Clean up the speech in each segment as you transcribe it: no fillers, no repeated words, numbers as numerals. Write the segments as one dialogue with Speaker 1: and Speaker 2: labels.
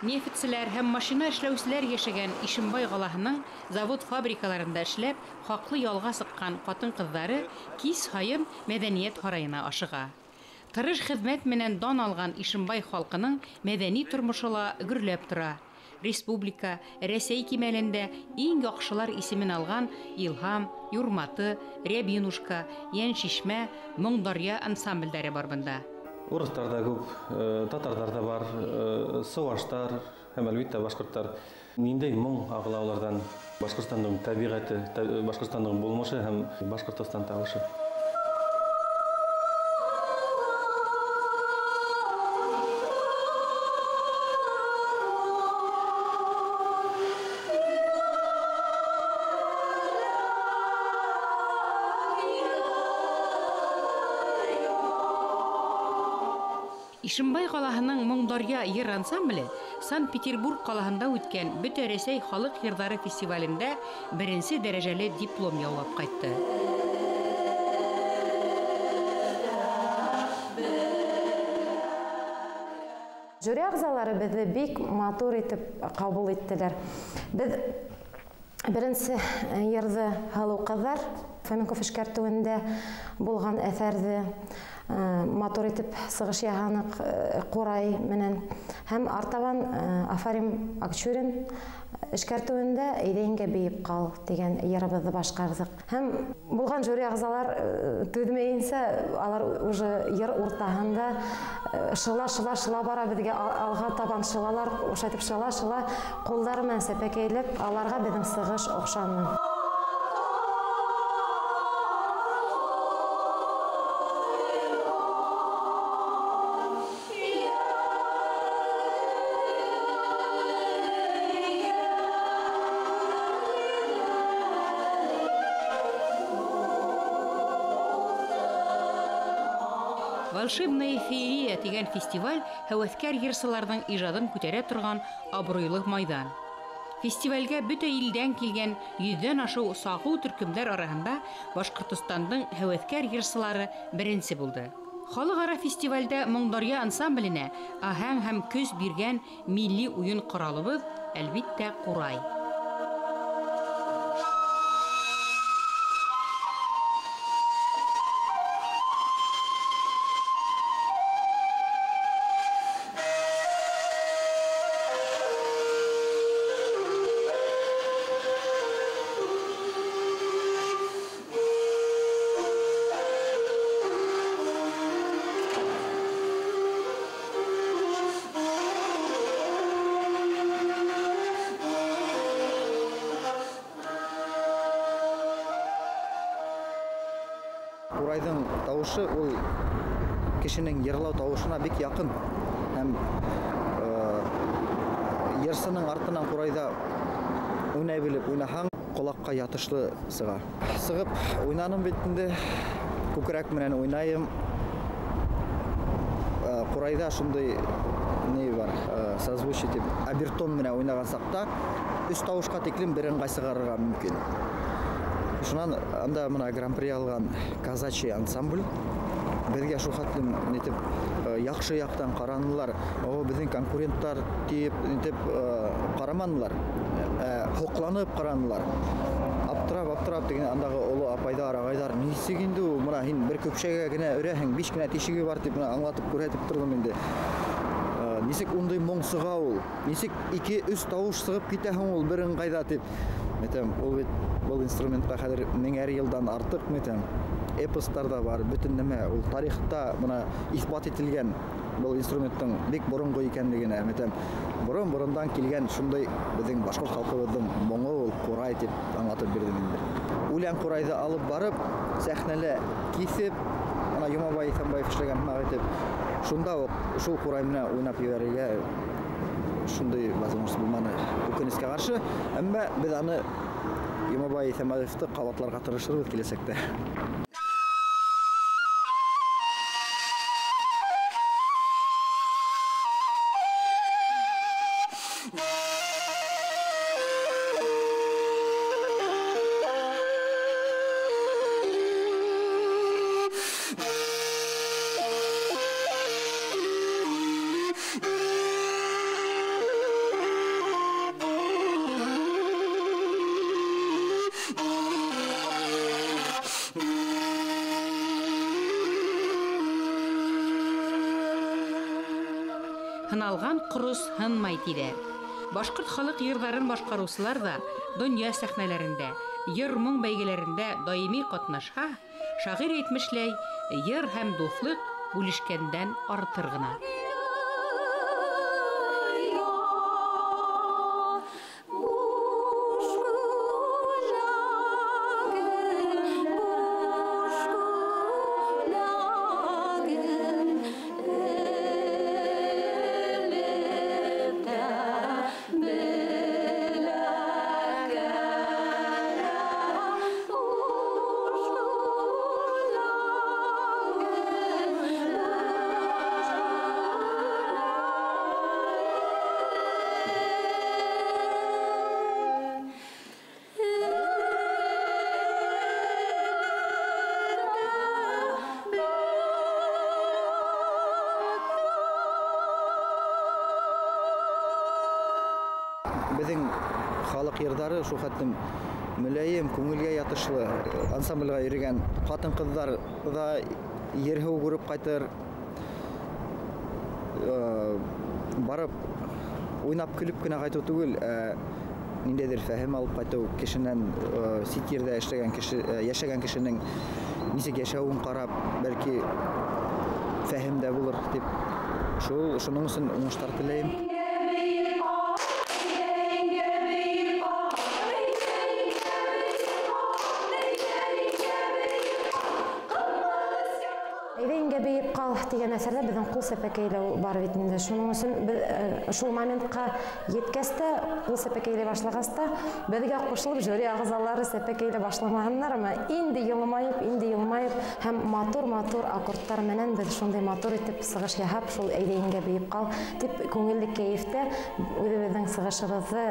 Speaker 1: Нефтселәр һәм машина эшләүселәр йәшәгән Ишембай ҡалаһының завод-фабрикаларында эшләп, хаҡлы ялға сыҡҡан ҡатын-ҡыҙҙары кис һайын мәҙәниәт һарайына ашыға. Тырыш хеҙмәт менән дан алған Ишембай халҡының мәҙәни тормошо ла гөрләп тора. Республика, Рәсәй кимәлендә иң яҡшылар исемен алған Илһам, Юрматы, Рябинушка, Йәншишмә, Моңдаръя ансамблдәре бар бында.
Speaker 2: Урыҫтар ҙа күп, татарҙар ҙа бар, сыуаштар һәм әлбиттә башҡорттар. Ниндәй моң ағыла уларҙан? Башҡортостандың тәбиғәте, Башҡортостандың булмышы һәм Башҡортостан тауышы.
Speaker 1: Ишембай ҡалаһының Моңдаръя йыр ансамбле Санкт-Петербург ҡалаһында үткән Бөтә Рәсәй халыҡ йырҙары фестивалендә беренсе дәрәжәле диплом яулап ҡайтты.
Speaker 3: Жюри ағзалары беҙҙе бик матур итеп ҡабул иттеләр. Беҙ беренсе йырҙы «Һылыу ҡыҙҙар» Фоменков эшкәртеүендә булған әҫәрҙе матур итеп сығыш яһаныҡ ҡурай менән. Һәм артабан Афарим Акчурин эшкәртеүендә «Әйҙә еңгә бейеп ҡал» тигән йырыбыҙҙы башҡарҙыҡ. Һәм булған жюри ағзалар түҙмәйенсә, алар уже йыр уртаһында шыла-шыла-шыла бара, беҙгә алға табан шылалар, ошайтып шыла-шыла ҡулдары менән сәпәкәйләп, аларға беҙҙең сығыш оҡшаны.
Speaker 1: Волшебная феерия тигән фестиваль һәүәҫкәр йырсыларҙың ижадын күтәрә торған абруйлы майҙан. Фестивалгә бөтә илдән килгән 100-дән ашыу сағыу төркөмдәр араһында Башҡортостандың һәүәҫкәр йырсылары беренсе булды. Халыҡ-ара фестивалдә Моңдаръя ансамбленә аһәң һәм көс биргән милли уйын ҡоралыбыҙ, әлбиттә, ҡурай.
Speaker 4: Ҡурайҙың тауышы ул кешенең йырлау тауышына бик яҡын, һәм йырсының артынан ҡурайҙа уйнай белеп уйнаһаң, ҡолаҡҡа ятышлы сыға. Сығып уйнаным бит инде, күкрәк менән уйнайым. Ҡурайҙа шундай ни бар, созвучие тип, обертон менән уйнаған саҡта өс тауышҡа тиклем бер ыңғай сығарырға мөмкин. Шунан анда мына гран-при алған казачий ансамбль беҙгә шул хәтлем нитеп яҡшы яҡтан ҡаранылар. О, беҙҙең конкуренттар тип нитеп ҡараманылар, һоҡланып ҡаранылар. Аптырап тигән андағы оло апайҙар, ағайҙар, нисек инде ул, мына һин бер көпшәгә генә өрәһең, 5 кенә тишеге бар тип мына аңлатып күрһәтеп торҙом инде. Нисек ундай моң сыға ул? Нисек 2-3 тауыш сығып китә һуң ул бер ыңғайҙа тип. Әйтәм, ул бит был инструментҡа хәҙер меңәр йылдан артыҡ, әйтәм. Эпостар да бар, бөтөн нәмә, ул тарихта мына иҫбат ителгән был инструменттың бик боронғо икәнлегенә, әйтәм. Борон-борондан килгән шундай беҙҙең башҡорт халҡыбыҙҙың моңо ул ҡурай тип аңлатып бирҙем инде. Үлән ҡурайҙы алып барып, сәхнәлә киҫеп, мына Йомабай Иҫәнбаев эшләгән һымаҡ итеп, шунда уҡ шул ҡурай менән уйнап ебәрергә шундай возможность булманы, үкенескә ҡаршы. Әммә беҙ аны Йомабай Иҫәнбаевты ҡабатларға тырышырбыҙ киләсәктә.
Speaker 1: Һыналған ҡорос һынмай тиҙәр. Башҡорт халыҡ йырҙарын башҡарыусылар ҙа донъя сәхнәләрендә, йыр-моң бәйгеләрендә даими ҡатнашһа, шағир әйтмешләй, йыр һәм дуҫлыҡ бүлешкәндән артыр ғына.
Speaker 4: Беҙҙең халыҡ йырҙары шул хәтлем мөләйем, күңелгә ятышлы. Ансамбльға йөрөгән ҡатын-ҡыҙҙар ҙа ер-һыу күреп ҡайтыр, барып уйнап көлөп кенә ҡайтыу түгел, ә ниндәйҙер фәһем алып ҡайтыу, кешенән сит ерҙә эшләгән кеше, йәшәгән кешенең нисек йәшәүен ҡарап, бәлки фәһем дә булыр тип, шуның өсөн уңыштар теләйем.
Speaker 3: Тигән әҫәрҙә беҙҙең ҡул сәпәкәйләү бар бит инде. Шуның өсөн беҙ шул моментҡа еткәс тә, ҡул сәпәкәйләй башлағас та, беҙгә ҡушылып жюри ағзалары сәпәкәйләй башламағандармы? Инде йылмайып, инде йылмайып һәм матур-матур аккордтар менән беҙ шундай матур итеп сығыш яһап, шул әйҙә еңгә бейеп ҡал тип күңелле кәйефтә үҙебеҙҙең сығышыбыҙҙы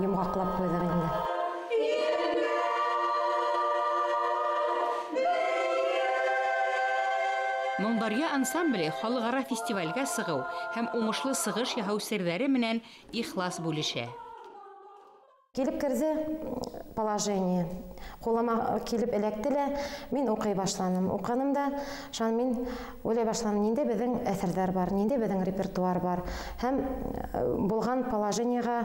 Speaker 3: йомғаҡлап ҡуйҙыҡ инде.
Speaker 1: Моңдарья ансамбле халыҡ-ара фестивалгә сығыу һәм уңышлы сығыш яһау серҙәре менән ихлас бүлешә.
Speaker 3: Килеп керҙе положение. Ҡулыма килеп эләкте лә, мин уҡый башланым. Уҡыным да, шунан мин уйлай башланым, ниндәй беҙҙең әҫәрҙәр бар, ниндәй беҙҙең репертуар бар. Һәм булған положениеға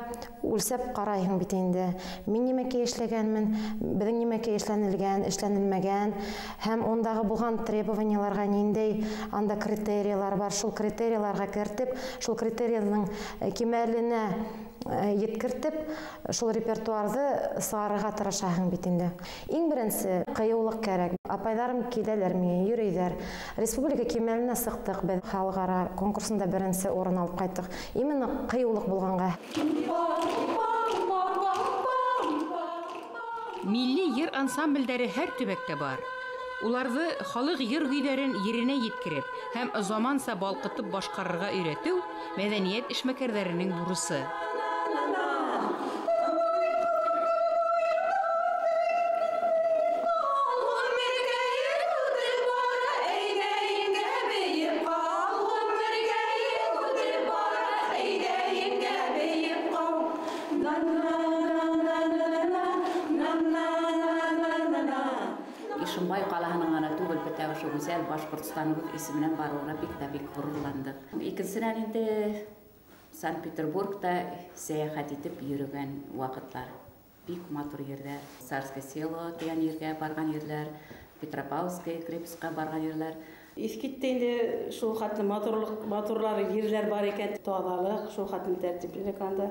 Speaker 3: үлсәп ҡарайһың бит инде. Мин нимәкәй эшләгәнмен, беҙҙең нимәкәй эшләнелгән, эшләнелмәгән, һәм ундағы булған требованияларға ниндәй анда критериялар бар, шул критерияларға кертеп, шул критерияның кимәленә еткертеп, шул репертуарҙы сығарырға тырышаһың бит инде. Иң беренсе ҡыйыулыҡ кәрәк. Апайҙарым киләләр миңә, йөрөйҙәр. Республика кимәленә сыҡтыҡ, беҙ халыҡ-ара конкурсында беренсе урын алып ҡайттыҡ. Именно ҡыйыулыҡ булғанға.
Speaker 1: Милли йыр ансамблдәре һәр төбәктә бар. Уларҙы халыҡ йыр көйҙәрен еренә еткереп һәм заманса балҡытып башҡарырға өйрәтеү мәҙәниәт эшмәкәрҙәренең бурысы.
Speaker 5: Ишембай ҡалаһының ғына түгел, бөтә ошо гүзәл Башҡортостаныбыҙ исеменән барыуына бик тә бик ғорурландыҡ. Икенсенән инде Санкт-Петербургта сәйәхәт итеп йөрөгән ваҡытлар. Бик матур ерҙәр. Царское село тигән ергә барған ерләр, Петропавловская крепостьҡа барған ерләр.
Speaker 6: Иҫ китте инде шул хәтле матурлыҡ, матурлар ерләр бар икән, таҙалыҡ, шул хәтле тәртиплелек анда.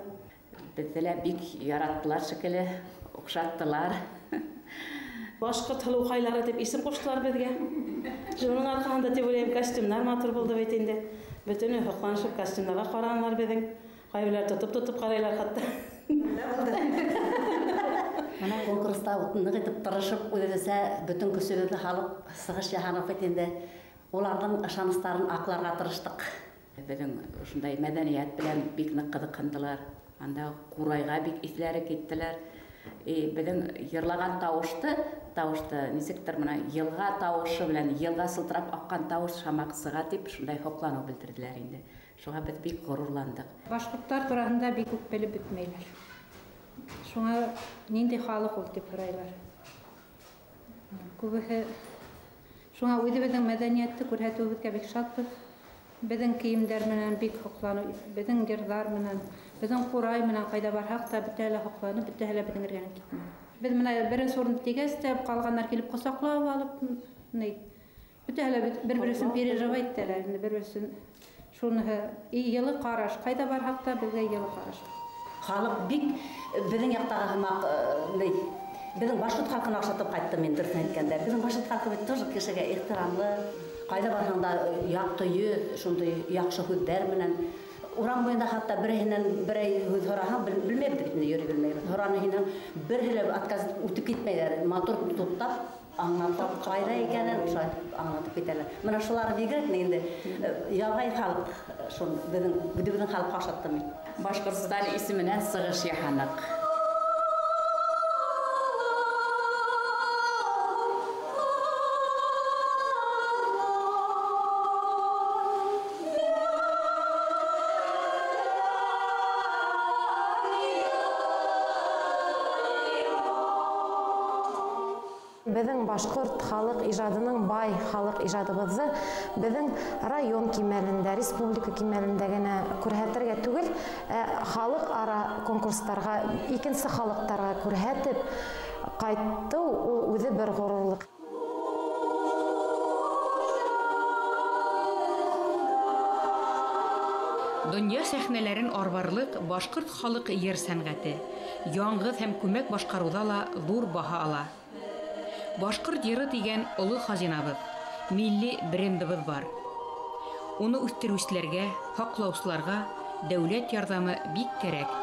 Speaker 5: Беҙҙе лә бик яраттылар шикелле, оҡшаттылар.
Speaker 6: Башҡорт һылыуҡайлары тип исем ҡуштылар беҙгә. Шуның арҡаһында тип уйлайым, костюмдар матур булды бит инде. Бөтөнө һоҡланышып костюмдарға ҡаранылар беҙҙең. Ҡайберҙәр тотоп-тотоп ҡарайлар хатта.
Speaker 7: Мына конкурста ныҡ итеп тырышып, үҙебеҙсә бөтөн көсөбөҙҙө һалып сығыш яһаныҡ бит инде. Уларҙың ышаныстарын аҡларға тырыштыҡ.
Speaker 5: Беҙҙең ошондай мәҙәниәт белән бик ныҡ ҡыҙыҡһындылар. Анда ҡурайға бик иҫләре киттеләр. Беҙҙең йырлаған тауышты нисектер мына йылға тауышы белән йылға сылтырап аҡҡан тауыш шамаҡ сыға тип шундай һоҡланыу белдерҙеләр инде. Шуға беҙ бик ғорурландыҡ.
Speaker 8: Башҡорттар тураһында бик күп белеп бөтмәйләр. Шуңа ниндәй халыҡ ул тип һорайлар. Күбеһе шуңа үҙебеҙҙең мәҙәниәтте күрһәтеүебеҙгә бик шатбыҙ. Беҙҙең кейемдәр менән бик һоҡланыу, беҙҙең йырҙар менән, беҙҙең ҡурай менән ҡайҙа барһаҡ та бөтәһе лә һоҡланып, бөтәһе лә беҙҙең эргәнән китмәй. Беҙ менә беренсе урынды тигәс тә ҡалғандар килеп ҡосаҡлап алып, ни, бөтәһе лә бер-береһен переживать итәләр, инде бер-береһен шуныһы йылы ҡараш, ҡайҙа барһаҡ та беҙгә йылы ҡараш.
Speaker 7: Халыҡ бик беҙҙең яҡтағы һымаҡ, ни, беҙҙең башҡорт халҡына оҡшатып ҡайттым мин, дөрөҫөн әйткәндә. Беҙҙең башҡорт халҡы бит тоже кешегә ихтирамлы. Ҡайҙа барһаң да яҡты йөҙ, шундай яҡшы һүҙҙәр менән. Урам буйында хатта береһенән берәй һүҙ һораһаң, белмәйбеҙ бит инде, йөрөй белмәйбеҙ. Һораны һинең береһе лә отказ үтеп китмәйҙәр. Матур туҡтап, аңлатып, ҡайҙа икәнен шулай аңлатып китәләр. Мына шулары бигерәк инде ябай халыҡ, шул беҙҙең үҙебеҙҙең халыҡҡа оҡшаттым мин.
Speaker 5: Башҡортостан исеменән сығыш яһаныҡ.
Speaker 3: Беҙҙең башҡорт халыҡ ижадының бай халыҡ ижадыбыҙҙы беҙҙең район кимәлендә, республика кимәлендә генә күрһәтергә түгел, халыҡ ара конкурстарға, икенсе халыҡтарға күрһәтеп ҡайтыу ул үҙе бер ғорурлыҡ.
Speaker 1: Донъя сәхнәләрен арбарлыҡ башҡорт халыҡ йыр сәнғәте яңғыҙ һәм күмәк башҡарыуҙа ла ҙур баһа ала. Башҡорт йыры тигән оло хазинабыҙ, милли брендыбыҙ бар. Уны үҫтереүселәргә, һаҡлаусыларға дәүләт ярҙамы бик кәрәк.